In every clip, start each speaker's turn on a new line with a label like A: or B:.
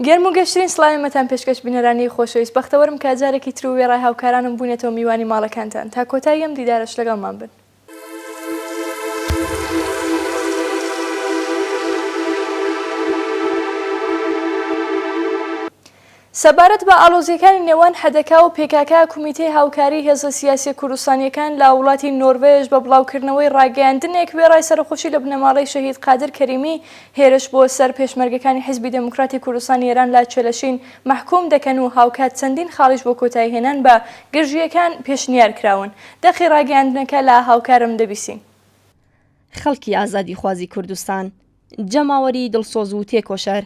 A: گەرم و گەشترین سڵاوی مەتان پێشکەش بینەرانی خۆشەویست بەختەوەرم کە جارێکی تر و وێڕای هاوکارانم بوونەتەوە میوانی ماڵەکانتان تا کۆتایی ئەم دیدارەش لەگەڵمان بن. سەبارەت بە ئاڵۆزییەکانی نێوان حدکا و پکک کومیتەی هاوکاری هێزە سیاسیە کوردستانیەکان لە وڵاتی نۆروێژ بە بڵاوکردنەوەی ڕاگەیاندنێک وێڕای سەرەخۆشی لە بنەماڵەی شەهید قادر کەریمی هێرش بۆ سەر پێشمەرگەکانی حیزبی دێموکراتی کوردستانی ئێران لە چێلەشین مەحکووم دەکەن و هاوکات چەندین خاڵیش بۆ کۆتایی هێنان بە گرژییەکان پێشنیار کراون. دەقی ڕاگەیاندنەکە لە هاوکارم دەبیسین.
B: خەڵکی ئازادیخوازی کوردستان، جەماوەری دڵسۆز و تێکۆشەر،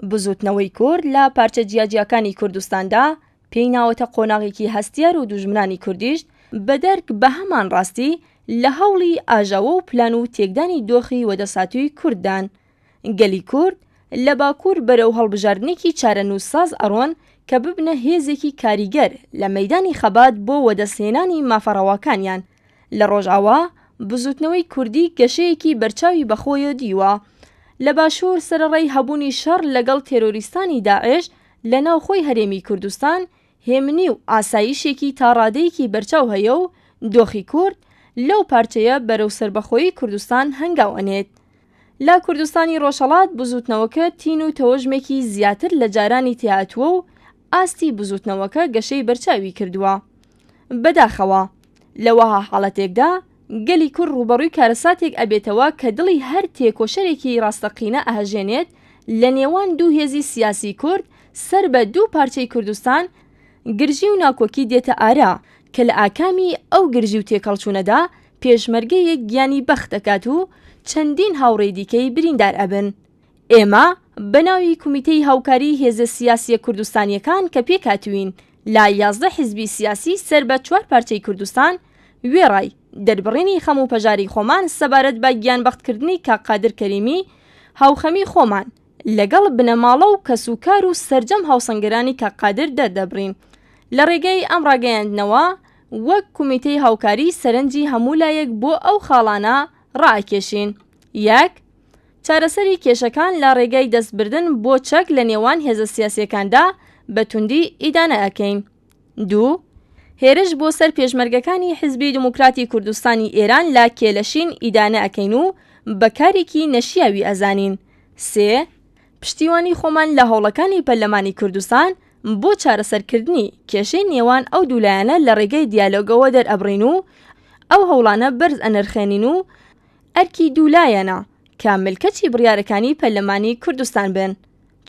B: بزووتنەوەی کورد لە پارچە جیاجیاکانی کوردستاندا پێی ناوەتە قۆناغێکی هەستیار و دوژمنانی کوردیش بە دەرک بە هەمان ڕاستی لە هەوڵی ئاژاوە و پلان و تێکدانی دۆخی وەدەساتووی کورددان. گەلی کورد لە باکوور بەرەو هەڵبژاردنێکی چارەنووسساز ئەڕۆن کە ببنە هێزێکی کاریگەر لە مەیدانی خەبات بۆ وەدەستهێنانی مافە ڕەواکانیان. لە ڕۆژئاوا بزووتنەوەی کوردی گەشەیەکی بەرچاوی بەخۆیە دیوە. لە باشوور سەرەڕای هەبوونی شەڕ لەگەڵ تێرۆریستانی داعش لە ناوخۆی هەرێمی کوردستان هێمنی و ئاسایشێکی تا ڕادەیەکی بەرچاو هەیە و دۆخی کورد لەو پارچەیە بەرەو سەربەخۆیی کوردستان هەنگاو ئەنێت. لە کوردستانی ڕۆژهەڵات بزووتنەوەکە تین و تەوژمێکی زیاتر لە جارانی تێهاتووە و ئاستی بزووتنەوەکە گەشەی بەرچاوی کردووە. بەداخەوە لە وەها حاڵەتێکدا گەلی کورد ڕووبەڕووی کارەساتێک ئەبێتەوە کە دڵی هەر تێکۆشەرێکی ڕاستەقینە ئەهەژێنێت، لە نێوان دوو هێزی سیاسی کورد سەر بە دوو پارچەی کوردستان گرژی و ناکۆکی دێتە ئارا کە لە ئاکامی ئەو گرژی و تێکهەڵچوونەدا پێشمەرگەیەک گیانی بەخت دەکات و چەندین هاوڕێی دیکەی بریندار ئەبن. ئێمە بە ناوی کومیتەی هاوکاریی هێزە سیاسییە کوردستانییەکان کە پێکهاتووین لە 11 حیزبی سیاسی سەر بە چوار پارچەی کوردستان، وێڕای دەربڕینی خەم و پەژارەی خۆمان سەبارەت بە گیانبەختکردنی کاک قادر کەریمی، هاوخەمی خۆمان لەگەڵ بنەماڵە و کەسوکار و سەرجەم هاوسەنگەرانی کاک قادر دەردەبڕین. لە ڕێگەی ئەم ڕاگەیاندنەوە وەک کومیتەی هاوکاری سەرنجی هەموو لایەک بۆ ئەو خاڵانە ڕائەکێشین. یەک. چارەسەری کێشەکان لە ڕێگای دەستبردن بۆ چەک لە نێوان هێزە سیاسیەکاندا بە توندی ئیدانە ئەکەین. دوو. هێرش بۆ سەر پێشمەرگەکانی حیزبی دموکراتی کوردستانی ئێران لە کێلەشین ئیدانە ئەکەین و بە کارێکی نەشیاوی ئەزانین. سێ. پشتیوانی خۆمان لە هەوڵەکانی پەرلەمانی کوردستان بۆ چارەسەرکردنی کێشەی نێوان ئەو دوو لایەنە لە ڕێگای دیالۆگەوە دەرئەبڕین و ئەو هەوڵانە بەرز ئەنرخێنین و ئەرکی دوولایەنە کە ملکەچی بڕیارەکانی پەرلەمانی کوردستان بن.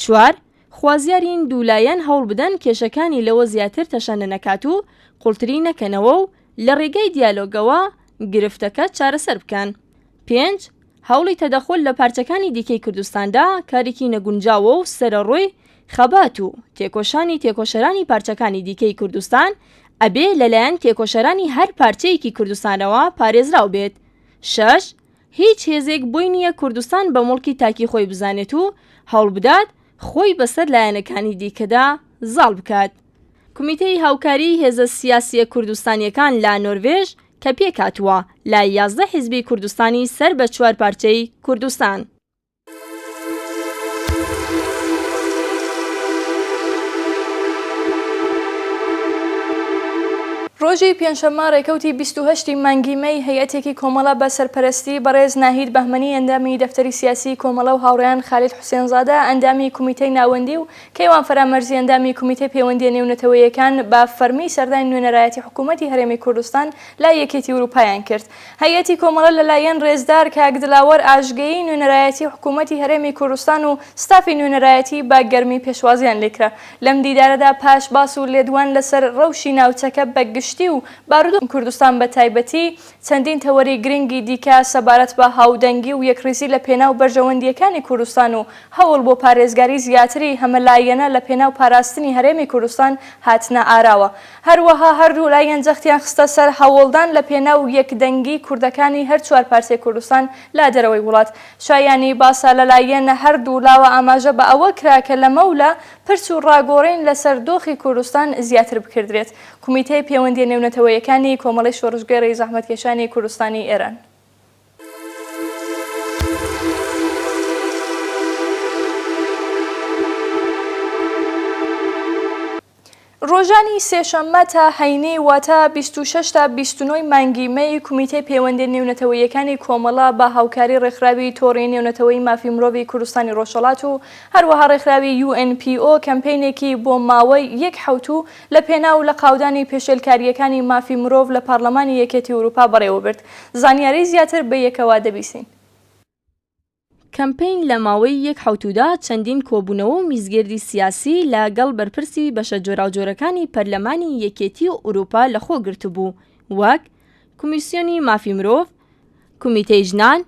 B: چوار، خوازیارین دوولایەن هەوڵبدەن کێشەکانی لەوە زیاتر تەشەنە نەکات و قوڵتری نەکەنەوە و لە ڕێگای دیالۆگەوە گرفتەکە چارەسەر بکەن. پێنج، هەوڵی تەدەخول لە پارچەکانی دیکەی کوردستاندا کارێکی نەگونجاوە و سەرەڕۆی خەبات و تێکۆشانی تێکۆشەرانی پارچەکانی دیکەی کوردستان ئەبێ لەلایەن تێکۆشەرانی هەر پارچەیەکی کوردستانەوە پارێزراو بێت. شەش، هیچ هێزێک بۆی نییە کوردستان بە موڵکی تاکی خۆی بزانێت و هەوڵبدات خۆی بەسەر لایەنەکانی دیکەدا زاڵ بکات. کومیتەی هاوکاریی هێزە سیاسییە کوردستانییەکان لە نۆرڤێژ کە پێکهاتووە لە 11 حیزبی کوردستانی سەر بە چوار پارچەی کوردستان.
A: ڕۆژی پێنجشەممە ڕێکەوتی 28 ی مانگی مەی هەیئەتێکی کۆمەڵە بە سەرپەرەستی بەڕێز ناهید بەهمەنی ئەندامی دەفتەری سیاسی کۆمەڵە و هاوڕێیان خالید حوسێنزادە ئەندامی کومیتەی ناوەندی و کەیوان فەرامەرزی ئەندامی کومیتەی پەیوەندیە نێونەتەوەیەکان بە فەرمی سەردانی نوێنەرایەتی حکوومەتی هەرێمی کوردستان لە یەکێتی ئورووپایان کرد. هەیئەتی کۆمەڵە لە لایەن رێزدار کاک دلاوەر ئاژگەیی نوێنەرایەتی حکوومەتی هەرێمی کوردستان و ستافی نوێنەرایەتی بە گەرمی پێشوازیان لێکرا. لەم دیدارەدا پاش باس و لێدوان لە سەر رەوشی ناوچەکە بە گشتی و بارودۆخی کوردستان بە تایبەتی، چەندین تەوەری گرنگی دیکە سەبارەت بە هاودەنگی و یەکڕیزی لە پێناو بەرژەوەندییەکانی کوردستان و هەوڵ بۆ پارێزگاری زیاتری هەمەلایەنە لە پێناو پاراستنی هەرێمی کوردستان هاتنە ئاراوە. هەروەها هەردوو لایەن جەختیان خستە سەر هەوڵدان لە پێناو یەکدەنگی کوردەکانی هەر چوار پارچەی کوردستان لە دەرەوەی وڵات. شایانی باسە لەلایەن هەردوو لاوە ئاماژە بە ئەوە کرا کە لەمەولا پرس و ڕاگۆڕین لەسەر دۆخی کوردستان زیاتر بکردرێت. کومیتەی پێوەندیە نێونەتەوەیەکانی کۆمەڵەی شۆڕشگێڕی زەحمەتکێشانی کوردستانی ئێران. ڕۆژانی سێشەممە تا هەینی واتە 26 تا 29 ی مانگی مەی کومیتەی پەیوەندیە نێونەتەوەییەکانی کۆمەڵە بە هاوکاری ڕێکخراوی تۆڕی نێونەتەوەیی مافی مرۆڤی کوردستانی ڕۆژهەڵات و هەروەها ڕێکخراوی UNPO کەمپەینێکی بۆ ماوەی یەک حەوتوو لە پێناو لەقاودانی پێشێلکارییەکانی مافی مرۆڤ لە پارلەمانی یەکێتی ئوروپا بەڕێوەبرد. زانیاری زیاتر بە یەکەوە دەبیسین.
B: کەمپەین لە ماوەی یەک حەوتوودا چەندین کۆبوونەوە و میزگردی سیاسی لە گەڵ بەرپرسی بەشە جۆراوجۆرەکانی پەرلەمانی یەکێتی ئوروپا لە خۆ گرتبوو وەک، کومیسیۆنی مافی مرۆڤ، کومیتەی ژنان،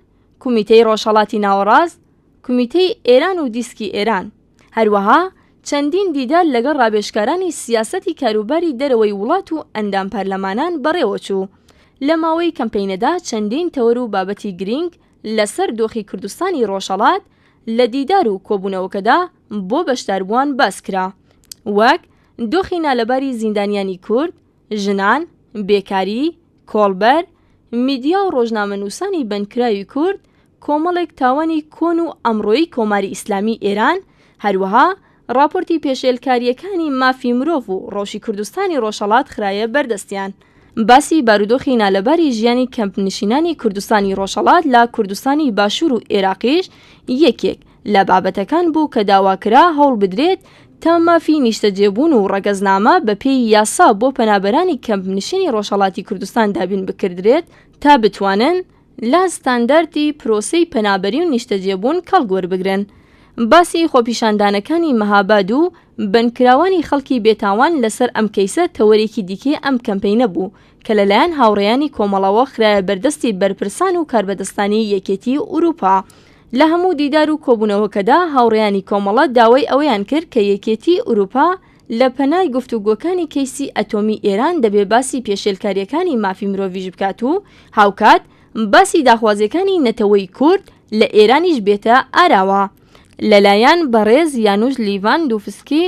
B: کومیتەی ڕۆژهەڵاتی ناوەڕاست، کومیتەی ئێران و دیسکی ئێران. هەروەها چەندین دیدار لەگەڵ ڕاوێژکارانی سیاسەتی کاروباری دەرەوەی وڵات و ئەندام پەرلەمانان بەڕێوەچوو. لە ماوەی کەمپەینەدا چەندین تەوەر و بابەتی گرینگ لەسەر دۆخی کوردستانی ڕۆژهەڵات لە دیدار و کۆبوونەوەکەدا بۆ بەشداربووان باس کرا وەک، دۆخی نالەباری زیندانیانی کورد، ژنان، بێکاری، کۆڵبەر، میدیا و ڕۆژنامەنووسانی بەندکراوی کورد، کۆمەڵێک تاوانی کۆن و ئەمڕۆیی کۆماری ئیسلامی ئێران، هەروەها ڕاپۆرتی پێشێلکارییەکانی مافی مرۆڤ و ڕەوشی کوردستانی ڕۆژهەڵات خرایە بەردەستیان. باسی بارودۆخی نالەباری ژیانی کەمپنشینانی کوردستانی ڕۆژهەڵات لە کوردستانی باشوور و ئێراقیش یەکێک لە بابەتەکان بوو کە داواکرا هەوڵبدرێت تا مافی نیشتەجێبوون و ڕەگەزنامە بەپێی یاسا بۆ پەنابەرانی کەمپنشینی ڕۆژهەڵاتی کوردستان دابین بکردرێت تا بتوانن لە ستانداردی پرۆسەی پەنابەری و نیشتەجێبوون کەڵک وەربگرن. باسی خۆپیشاندانەکانی مەهاباد و بەندکراوانی خەڵکی بێتاوان لەسەر ئەم کەیسە تەوەرێکی دیکەی ئەم کەمپەینە بوو کە لەلایەن هاوڕێیانی کۆمەڵەوە خرایە بەردەستی بەرپرسان و کاربەدەستانی یەکێتی ئوروپا. لە هەموو دیدار و کۆبوونەوەکەدا هاوڕێیانی کۆمەڵە داوای ئەوەیان کرد کە یەکێتی ئوروپا لە پەنای گفتوگۆکانی کەیسی ئەتۆمی ئێران دەبێ باسی پێشێلکارییەکانی مافی مرۆڤیش بکات و هاوکات باسی داخوازییەکانی نەتەوەی کورد لە ئێرانیش بێتە ئاراوە. لەلایەن بەڕێز یانوش لیڤاندوفسکی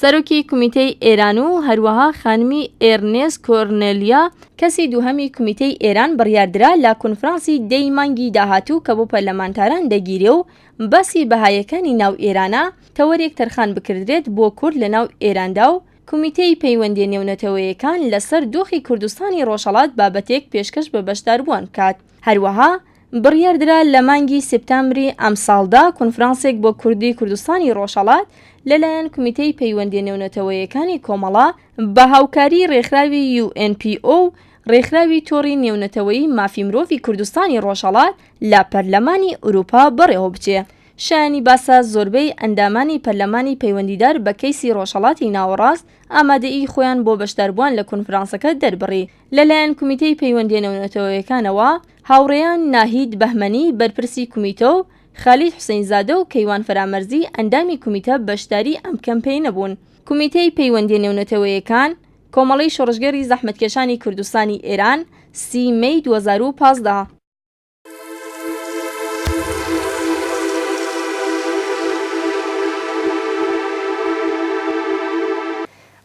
B: سەرۆکی کومیتەی ئێران و هەروەها خانمی ئێرنێست کۆرنێلیا کەسی دووهەمی کومیتەی ئێران بڕیاردرا لە کونفرانسی دەی مانگی داهاتوو کە بۆ پەرلەمانتاران دەگیرێ و باسی بەهایەکانی ناو ئێرانە تەوەرێک تەرخان بکردرێت بۆ کورد لە ناو ئێراندا و کومیتەی پەیوەندیە نێونەتەوەیەکان لە سەر دۆخی کوردستانی ڕۆژهەڵات بابەتێک پێشکەش بە بەشداربووان بکات. هەروەها بڕیاردرا لە مانگی سپتامبری ئەمساڵدا کونفرانسێک بۆ کوردی کوردستانی ڕۆژهەڵات لە لایەن کومیتەی پەیوەندیە نێونەتەوەیەکانی کۆمەڵە بە هاوکاری ڕێکخراوی UNPO و ڕێکخراوی تۆڕی نێونەتەوەیی مافی مرۆڤی کوردستانی ڕۆژهەڵات لە پەرلەمانی ئوروپا بەڕێوەبچێ. شایانی باسە زۆربەی ئەندامانی پەرلەمانی پەیوەندیدار بە کەیسی ڕۆژهەڵاتی ناوەڕاست ئامادەیی خۆیان بۆ بەشداربووان لە کۆنفرانسەکە دەربڕی. لەلایەن کومیتەی پەیوەندیە نێونەتەوەیەکانەوە هاوڕێیان ناهید بەهمەنی بەرپرسی کومیتە و خالید حوسەینزادە و کەیوان فەرامەرزی ئەندامی کومیتە بەشداری ئەم کەمپەینە بوون. کومیتەی پەیوەندیە نێونەتەوەیەکان، کۆمەڵەی شۆڕشگێڕی زەحمەتکێشانی کوردستانی ئێران، سی مەی 2015.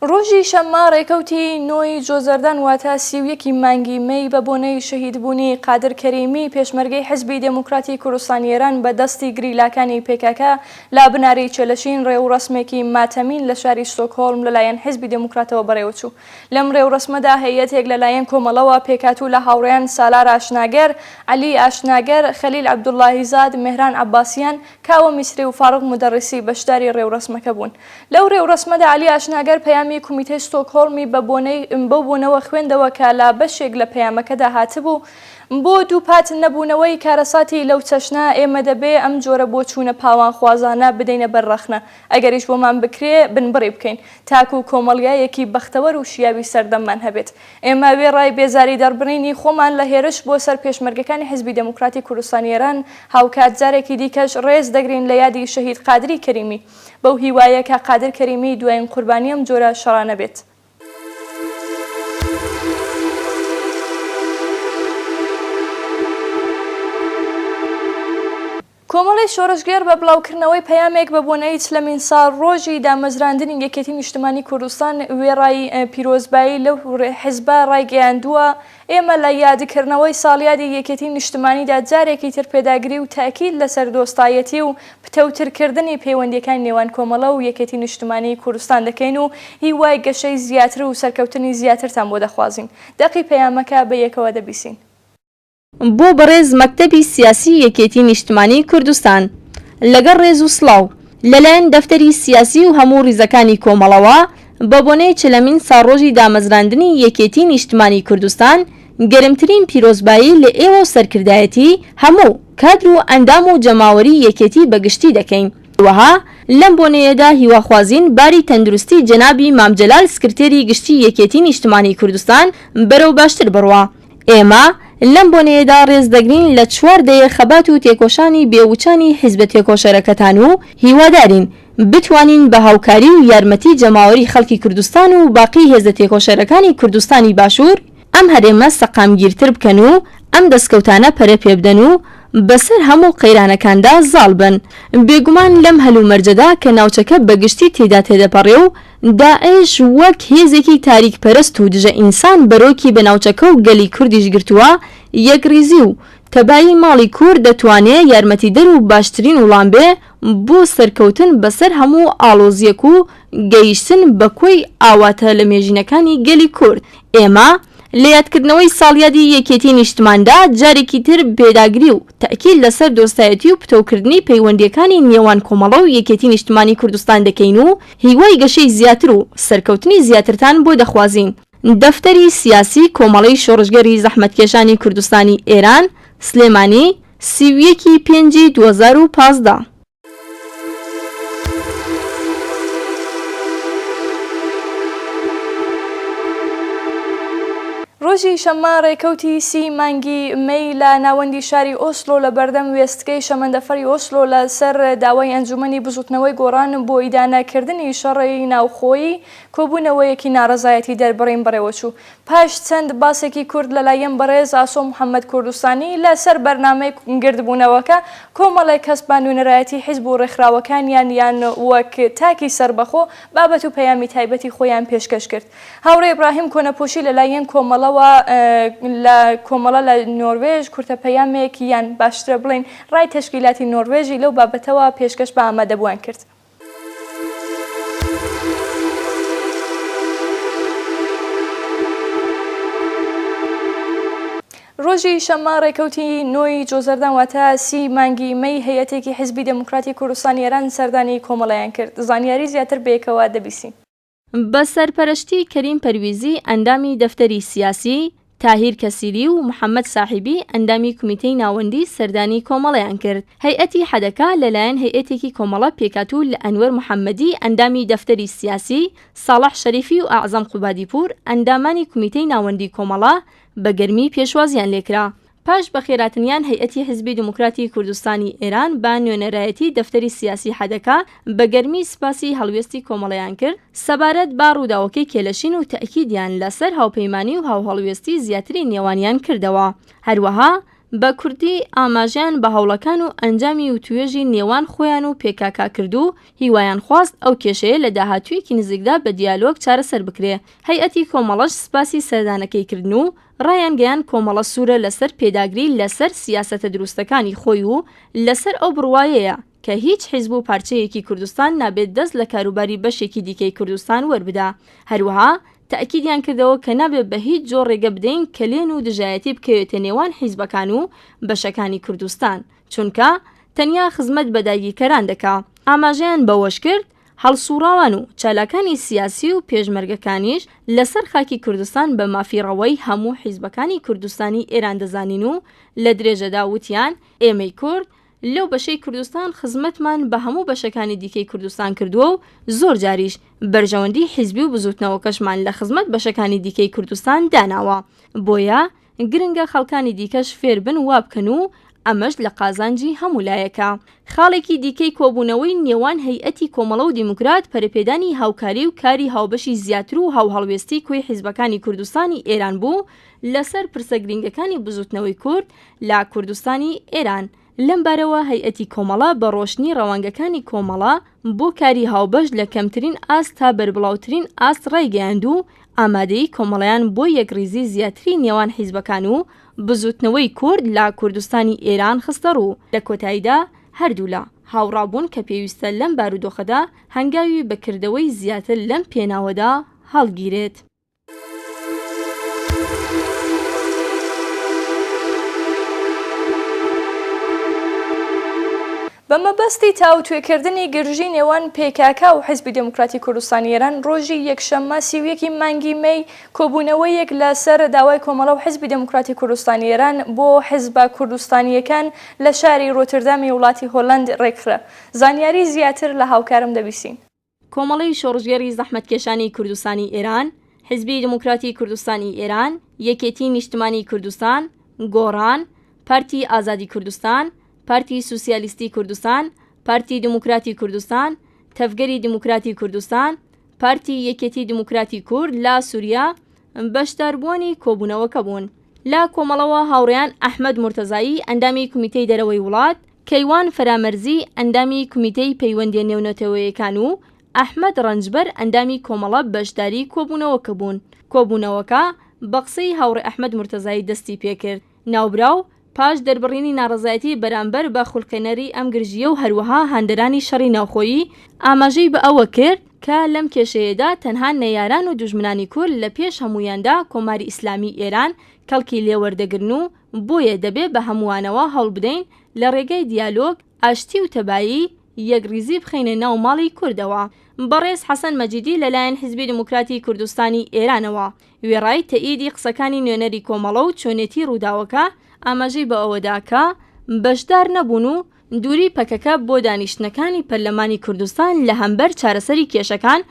A: ڕۆژی شەممە ڕێکەوتی نۆی جۆزەردان واتە 31 ی مانگی مەی بە بۆنەی شەهیدبوونی قادر کەریمی پێشمەرگەی حزبی دێموکراتی کوردستانی ئێران بە دەستی گریلاکانی پێکەکە لە بناری چێلەشین ڕێوڕەسمێکی ماتەمین لە شاری ستۆکهۆڵم لەلایەن حزبی دێموکراتەوە بەڕێوەچوو. لەم ڕێوڕەسمەدا هەیئەتێک لە لایەن کۆمەڵەوە پێکهاتوو لە هاوڕێیان سالار ئاشناگەر، عەلی ئاشناگەر، خەلیل عەبدوڵڵاهیزاد، مێهران عەباسیان، کاوە میسری و فاروق مودەڕیسی بەشداری ڕێوڕەسمەکە بوون. لەو ڕێوڕەسمەدا عەلی ئاشناگەر پەیامی کومیتەی ستۆکهۆڵمی بە بۆنەی بەو بۆنەوە خوێندەوە کە لە بەشێک لە پەیامەکەدا هاتبوو، بۆ دووپات نەبوونەوەی کارەساتی لەو چەشنە ئێمە دەبێ ئەم جۆرە بۆچوونە پاوانخوازانە بدەینە بەر ڕەخنە. ئەگەریش بۆمان بکرێ بنبڕی بکەین تاکو کۆمەڵگایەکی بەختەوەر و شیاوی سەردەممان هەبێت. ئێمە وێڕای بێزاری دەڕبرینی خۆمان لە هێرش بۆ سەر پێشمەرگەکانی حیزبی دێموکراتی کوردستانی ئێران، هاوکات جارێکی دیکەش ڕێز دەگرین لە یادی شەهید قادری کەریمی، بەو هیوایە کە قادر کەریمی دوایین قوربانی ئەم جۆرە شەڕانە بێت. کۆمەڵەی شۆڕشگێڕ بە بڵاوکردنەوەی پەیامێک بە بۆنەی چلەمین ساڵڕۆژی دامەزراندنی یەکێتی نیشتمانی کوردستان وێڕای پیرۆزبایی لەو حزبە ڕایگەیاندووە، ئێمە لە یادکردنەوەی ساڵیادی یەکێتی نیشتمانیدا جارێکی تر پێداگری و تەئکید لەسەر دۆستایەتی و پتەوترکردنی پەیوەندییەکانی نێوان کۆمەڵە و یەکێتی نیشتمانیی کوردستان دەکەین و هیوای گەشەی زیاتر و سەرکەوتنی زیاترتان بۆ دەخوازین. دەقی پەیامەکە بە یەکەوە دەبیسین.
B: بۆ بەڕێز مەکتەبی سیاسی یەکێتی نیشتمانی کوردستان لەگەڵ ڕێز و سڵاو، لەلایەن دەفتەری سیاسی و هەموو ڕیزەکانی کۆمەڵەوە بە بۆنەی چلەمین ساڵڕۆژی دامەزراندنی یەکێتی نیشتمانی کوردستان گەرمترین پیرۆزبایی لە ئێوە و سەرکردایەتی هەموو کادر و ئەندام و جەماوەری یەکێتی بە گشتی دەکەین. هەروەها لەم بۆنەیەدا هیواخوازین باری تەندروستی جەنابی مام جەلال سکرتێری گشتی یەکێتی نیشتمانی کوردستان بەرەو باشتر بڕوا. ئێمە لەم بۆنەیەدا ڕێز دەگرین لە چوار دەیە خەبات و تێکۆشانی بێ وچانی حیزبە تێکۆشەرەکەتان و هیوادارین بتوانین بە هاوکاری و یارمەتی جەماوەری خەڵکی کوردستان و باقی هێزە تێکۆشەرەکانی کوردستانی باشوور ئەم هەرێمە سەقامگیرتر بکەن و ئەم دەسکەوتانە پەرە پێبدەن و بەسەر هەموو قەیرانەکاندا زاڵ بن. بێگومان لەم هەلومەرجەدا کە ناوچەکە بە گشتی تێیدا تێدەپەڕێ و داعش وەک هێزێکی تاریک پەرست و دژە ئینسان بەرۆکی بە ناوچەکە و گەلی کوردیش گرتووە، یەکڕیزی و تەبایی ماڵی کورد دەتوانێ یارمەتیدەر و باشترین وڵام بێ بۆ سەرکەوتن بەسەر هەموو ئاڵۆزییەک و گەیشتن بە کۆی ئاواتە لەمێژینەکانی گەلی کورد. ئێمە لە یادکردنەوەی ساڵیادی یەکێتی نیشتماندا جارێکی تر پێداگری و تەئکید لەسەر دۆستایەتی و پتەوکردنی پەیوەندییەکانی نێوان کۆمەڵە و یەکێتی نیشتمانی کوردستان دەکەین و هیوای گەشەی زیاتر و سەرکەوتنی زیاترتان بۆ دەخوازین. دەفتەری سیاسی کۆمەڵەی شۆڕشگێڕی زەحمەتکێشانی کوردستانی ئێران، سلێمانی، 31 ی پێنجی 2015.
A: ڕۆژی شەممە ڕێکەوتی سی مانگی مەی لە ناوەندی شاری ئۆسلۆ لە بەردەم وێستگەی شەمەندەفەری ئۆسلۆ لە سەر داوای ئەنجومەنی بزوتنەوەی گۆڕان بۆ ئیدانەکردنی شەڕی ناوخۆیی کۆبوونەوەیەکی ناڕەزایەتی دەربڕین بەڕێوەچوو. پاش چەند باسێکی کورت لەلایەن بەڕێز ئاسۆ محەمەد کوردستانی لە سەر بەرنامەی گردبوونەوەکە، کۆمەڵێک کەس بە نوێنەرایەتی حیزب و ڕێکخراوەکانیان یان وەک تاکی سەربەخۆ بابەت و پەیامی تایبەتی خۆیان پێشکەش کرد. هاوڕێ ئیبراهیم کۆنەپۆشی لەلایەن کۆمەڵەوە لە کۆمەڵە لە نۆروێژ کورتە پەیامێک یان باشترە بڵێین ڕای تەشکیلاتی نۆروێژی لەو بابەتەوە پێشکەش بە ئامادەبووان کرد. ڕۆژی شەممە ڕێکەوتی نۆی جۆزەردان واتە سی مانگی مەی هەیئەتێکی حیزبی دێموکراتی کوردستانی ئێران سەردانی کۆمەڵەیان کرد. زانیاری زیاتر بەیەکەوە دەبیسین.
B: بە سەرپەرشتی کەریم پەرویزی ئەندامی دەفتەری سیاسی، تاهیر کەسیری و محەمەد ساحیبی ئەندامی کومیتەی ناوەندی سەردانی کۆمەڵەیان کرد. هەیئەتی حەدەکا لە لایەن هەیئەتێکی کۆمەڵە پێکهاتوو لە ئەنوەر محەمەدی ئەندامی دەفتەری سیاسی، ساڵح شەریفی و ئەعزەم قوبادیپوور ئەندامانی کومیتەی ناوەندی کۆمەڵە بە گەرمی پێشوازیان لێکرا. پاش بەخێراتنیان هەیئەتی حیزبی دێموکراتی کوردستانی ئێران بە نوێنەرایەتی دەفتەری سیاسی حدکا بە گەرمی سپاسی هەڵوێستی کۆمەڵەیان کرد سەبارەت بە ڕووداوەکەی کێلەشین و تەئکیدیان لە سەر هاوپەیمانی و هاوهەڵوێستی زیاتری نێوانیان کردەوە. هەروەها بە کوردی ئاماژەیان بە هەوڵەکان و ئەنجامی وتوێژی نێوان خۆیان و پێکاکا کرد و هیوایان خواست ئەو کێشەیە لە داهاتوویەکی نزیکدا بە دیالۆگ چارەسەر بکرێ. هەیئەتی کۆمەڵەش سپاسی سەردانەکەی کردن و ڕایانگەیاند کۆمەڵە سوورە لەسەر پێداگری لەسەر سیاسەتە دروستەکانی خۆی و لەسەر ئەو بڕوایەیە کە هیچ حیزب و پارچەیەکی کوردستان نابێت دەست لە کاروباری بەشێکی دیکەی کوردستان وەربدا هەروەها تەئکیدیان کردەوە کە نابێت بە هیچ جۆر ڕێگە بدەین کەلێن و دژایەتی بکەوێتە نێوان حیزبەکان و بەشەکانی کوردستان چونکە تەنیا خزمەت بە داگیرکەران دەکا. ئاماژەیان بەوەشکرد، هەڵسوڕاوان و چالاکانی سیاسی و پێشمەرگەکانیش لەسەر خاکی کوردستان بە مافی ڕەوای هەموو حیزبەکانی کوردستانی ئێران دەزانین و لە درێژەدا وتیان ئێمەی کورد لەو بەشەی کوردستان خزمەتمان بە هەموو بەشەکانی دیکەی کوردستان کردووە و زۆر جاریش بەرژەوەندی حیزبی و بزووتنەوەکەشمان لە خزمەت بەشەکانی دیکەی کوردستان داناوە بۆیە گرنگە خەڵکانی دیکەش فێربن وابکەن و ئەمەش لە قازانجی هەموو لایەکە. خاڵێکی دیکەی کۆبوونەوەی نێوان هەیئەتی کۆمەڵە و دیموکرات پەرەپێدانی هاوکاری و کاری هاوبەشی زیاتر و هاوهەڵوێستی کۆی حیزبەکانی کوردستانی ئێران بوو لەسەر پرسە گرینگەکانی بزووتنەوەی کورد لە کوردستانی ئێران. لەم بارەوە هەیئەتی کۆمەڵە بە ڕۆشنی ڕەوانگەکانی کۆمەڵە بۆ کاری هاوبەش لە کەمترین ئاست تا بەربڵاوترین ئاست ڕایگەیاند و ئامادەیی کۆمەڵەیان بۆ یەکڕیزی زیاتری نێوان حیزبەکان و بزووتنەوەی کورد لە کوردستانی ئێران خستەڕوو. لە کۆتاییدا هەردوولا هاوڕا بوون کە پێویستە لەم بارودۆخەدا هەنگاوی بە کردەوەی زیاتر لەم پێناوەدا هەڵگیرێت.
A: بە مەبەستی تاوتوێکردنی گرژی نێوان پکک و حیزبی دێموکراتی کوردستانی ئێران ڕۆژی یەکشەممە 31 ی مانگی مەی کۆبوونەوەیەک لە سەر داوای کۆمەڵە و حیزبی دێموکراتی کوردستانی ئێران بۆ حیزبە کوردستانییەکان لە شاری ڕۆتردامی وڵاتی هۆلەند ڕێکخرا. زانیاری زیاتر لە هاوکارم دەبیسین.
B: کۆمەڵەی شۆڕشگێڕی زەحمەتکێشانی کوردستانی ئێران، حیزبی دێموکراتی کوردستانی ئێران، یەکێتی نیشتمانی کوردستان، گۆڕان، پارتی ئازادی کوردستان، پارتی سوسیالیستی کوردستان، پارتی دێموکراتی کوردستان، تەڤگەری دێموکراتی کوردستان، پارتی یەکێتی دێموکراتی کورد لە سوریا بەشداربووانی کۆبوونەوەکە بوون. لە کۆمەڵەوە هاوڕێیان ئەحمەد مورتەزایی ئەندامی کومیتەی دەرەوەی وڵات، کەیوان فەرامەرزی ئەندامی کومیتەی پەیوەندیە نێونەتەوەیەکان و ئەحمەد ڕەنجبەر ئەندامی کۆمەڵە بەشداری کۆبوونەوەکە بوون. کۆبوونەوەکە بە قسەی هاوڕێ ئەحمەد مورتەزایی دەستی پێکرد. ناوبراو پاش دەربڕینی ناڕەزایەتی بەرامبەر بە خولقێنەری ئەم گرژییە و هەروەها هاندەرانی شەڕی ناوخۆیی، ئاماژەی بە ئەوە کرد کە لەم کێشەیەدا تەنها نەیاران و دوژمنانی کورد لە پێش هەموویاندا کۆماری ئیسلامیی ئێران کەڵکی لێ وەردەگرن و بۆیە دەبێ بە هەمووانەوە هەوڵ بدەین لە ڕێگای دیالۆگ، ئاشتی و تەبایی، یەکڕیزی بخەینە ناو ماڵی کوردەوە. بەڕێز حەسەن مەجیدی لە لایەن حیزبی دێموکراتی کوردستانی ئێرانەوە، وێڕای تەئیدی قسەکانی نوێنەری کۆمەڵە و چۆنێتی ڕووداوەکە، ئاماژەی بە ئەوەدا کە بەشدار نەبوون و دووری پەکەکە بۆ دانیشتنەکانی پەرلەمانی کوردستان لە هەمبەر چارەسەری کێشەکان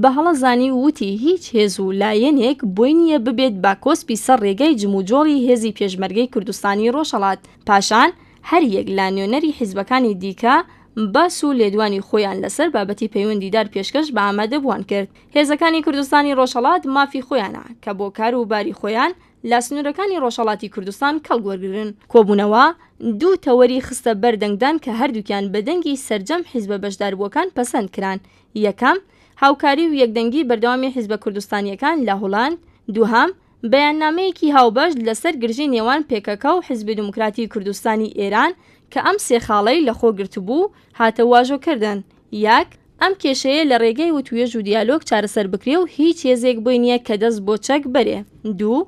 B: بە هەڵە زانی و وتی هیچ هێز و لایەنێک بۆی نییە ببێت بە کۆسپی سەر ڕێگای جموجۆڵی هێزی پێشمەرگەی کوردستانی ڕۆژهەڵات. پاشان هەر یەک لە نوێنەری حیزبەکانی دیکە باس و لێدوانی خۆیان لەسەر بابەتی پەیوەندیدار پێشکەش بە ئامادەبووان کرد. هێزەکانی کوردستانی ڕۆژهەڵات مافی خۆیانە کە بۆ کار و باری خۆیان لە سنوورەکانی ڕۆژهەڵاتی کوردستان کەڵک وەرگرن. کۆبوونەوە دوو تەوەری خستە بەر دەنگدان کە هەردووکیان بە دەنگی سەرجەم حیزبە بەشداربووەکان پەسەند کران، یەکەم، هاوکاری و یەکدەنگی بەردەوامی حیزبە کوردستانییەکان لە هوڵەند، دووهەم، بەیاننامەیەکی هاوبەش لە سەر گرژی نێوان پێکەکە و حیزبی دێموکراتی کوردستانی ئێران کە ئەم سێ خاڵەی لە خۆ گرتبوو هاتە واژۆ کردن، یەک، ئەم کێشەیە لە ڕێگەی وتوێژ و دیالۆگ چارەسەر بکرێ و هیچ هێزێک بۆی نییە کە دەست بۆ چەک بەرێ. دوو،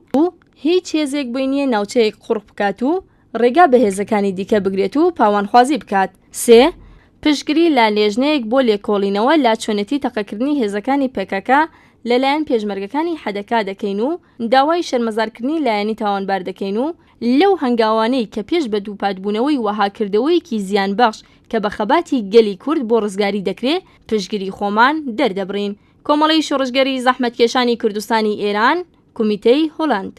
B: هیچ هێزێک بۆی نییە ناوچەیەک قۆرخ بکات و ڕێگا بە هێزەکانی دیکە بگرێت و پاوانخوازی بکات. سێ، پشتگری لە لێژنەیەک بۆ لێکۆڵینەوە لە چۆنێتی تەقەکردنی هێزەکانی پەکەکە لە لایەن پێشمەرگەکانی حدکا دەکەین و داوای شەرمەزارکردنی لایەنی تاوانبار دەکەین و لەو هەنگاوانەی کە پێش بە دووپاتبوونەوەی وەها کردەوەیەکی زیانبەخش کە بە خەباتی گەلی کورد بۆ ڕزگاری دەکرێ پشتگری خۆمان دەردەبڕین. کۆمەڵەی شۆڕشگێڕی زەحمەتکێشانی کوردستانی ئێران، کومیتەی هۆلەند.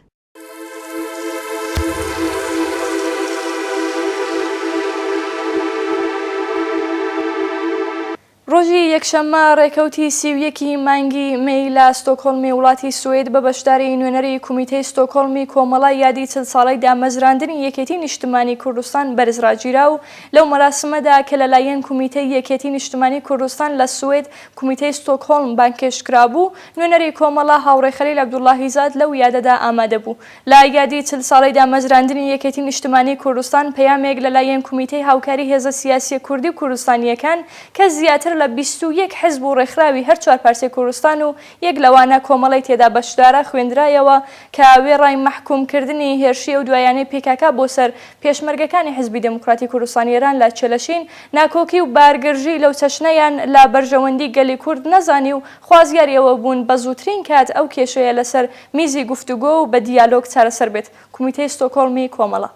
A: ڕۆژی یەکشەممە ڕێکەوتی 31 ی مانگی مەی لە ستۆکهۆڵمی وڵاتی سوید بە بەشداری نوێنەری کومیتەی ستۆکهۆڵمی کۆمەڵە یادی چل ساڵەی دامەزراندنی یەکێتی نیشتمانی کوردستان بەرز ڕاگیرا و لەو مەراسمەدا کە لەلایەن کومیتەی یەکێتی نیشتمانی کوردستان لە سوید کومیتەی ستۆکهۆڵم بانگهێشت کرابوو، نوێنەری کۆمەڵە هاوڕێ خەلیل عەبدوڵاهیزاد لەو یادەدا ئامادە بوو. لە یادی چل ساڵەی دامەزراندنی یەکێتی نیشتمانی کوردستان پەیامێک لە لایەن کومیتەی هاوکاری هێزە سیاسیە کوردی و کوردستانییەکان کە زیاتر لە 21 حزب و ڕێکخراوی هەر چوار پارچەی کوردستان و یەک لەوانە کۆمەڵەی تێدا بەشدارە خوێندرایەوە کە وێڕای مەحکووم کردنی هێرشی ئەو دوایانەی پکک بۆ سەر پێشمەرگەکانی حزبی دێموکراتی کوردستانی ئێران لە چێلەشین ناکۆکی و بارگرژی لەو چەشنەیان لە بەرژەوەندی گەلی کورد نەزانی و خوازیاری ئەوە بوون بە زووترین کات ئەو کێشەیە لەسەر میزی گفتوگۆ و بە دیالۆگ چارەسەر بێت. کومیتەی ستۆکۆڵمی کۆمەڵە.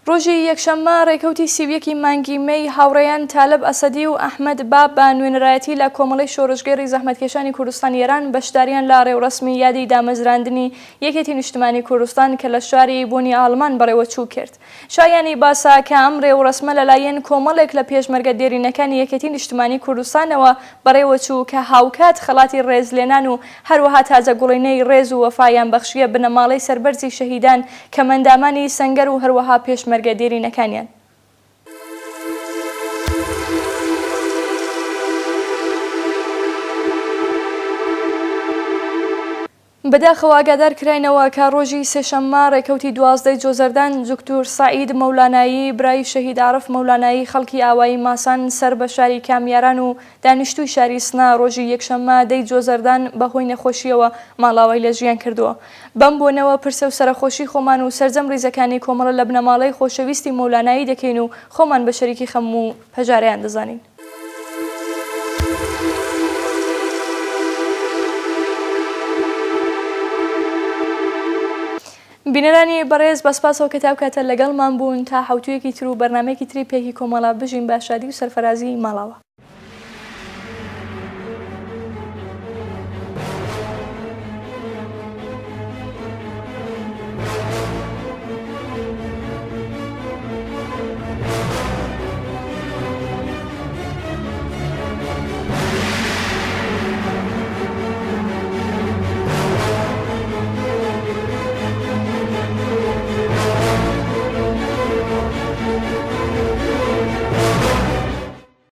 A: ڕۆژی یەکشەممە ڕێکەوتی 31 ی مانگی مەی هاوڕێیان تالب ئەسەدی و ئەحمەد باب بە نوێنەرایەتی لە کۆمەڵەی شۆڕشگێڕی زەحمەتکێشانی کوردستانی ئێران بەشداریان لە ڕێوڕەسمی یادی دامەزراندنی یەکێتی نیشتمانی کوردستان کە لە شاری بۆنی ئاڵمان بەڕێوەچوو کرد. شایانی باسە کە ئەم ڕێوڕەسمە لەلایەن کۆمەڵێک لە پێشمەرگە دێرینەکانی یەکێتی نیشتمانی کوردستانەوە بەڕێوەچوو کە هاوکات خەڵاتی ڕێزلێنان و هەروەها تاجەگوڵینەی ڕێز و وەفایان بەخشیە بنەماڵەی سەربەرزی شەهیدان کەمئەندامانی سەنگەر و هەروەها پێشمەرگە دێرینەکانیان. بەداخەوە ئاگادار کراینەوە کە ڕۆژی سێشەممە ڕێکەوتی 12 ی جۆزەردان دکتور سەعید مەولانایی برای شەهید عارف مەولانایی خەڵکی ئاوایی ماسان سەر بە شاری کامیاران و دانیشتووی شاری سنە ڕۆژی یەکشەممە دە ی جۆزەردان بە هۆی نەخۆشییەوە ماڵاوای لە ژیان کردووە. بەم بۆنەوە پرسە و سەرەخۆشی خۆمان و سەرجەم ڕیزەکانی کۆمەڵە لە بنەماڵەی خۆشەویستی مەولانایی دەکەین و خۆمان بە شەریکی خەم و پەژارەیان دەزانین. بینەرانی بەڕێز بە سپاسەوە کە تا ئەو کاتە لەگەڵمان بوون تا حەوتوویەکی تر و بەرنامەیەکی تری پێکی کۆمەڵە بژین بە شادی و سەرفەرازی ماڵاوا.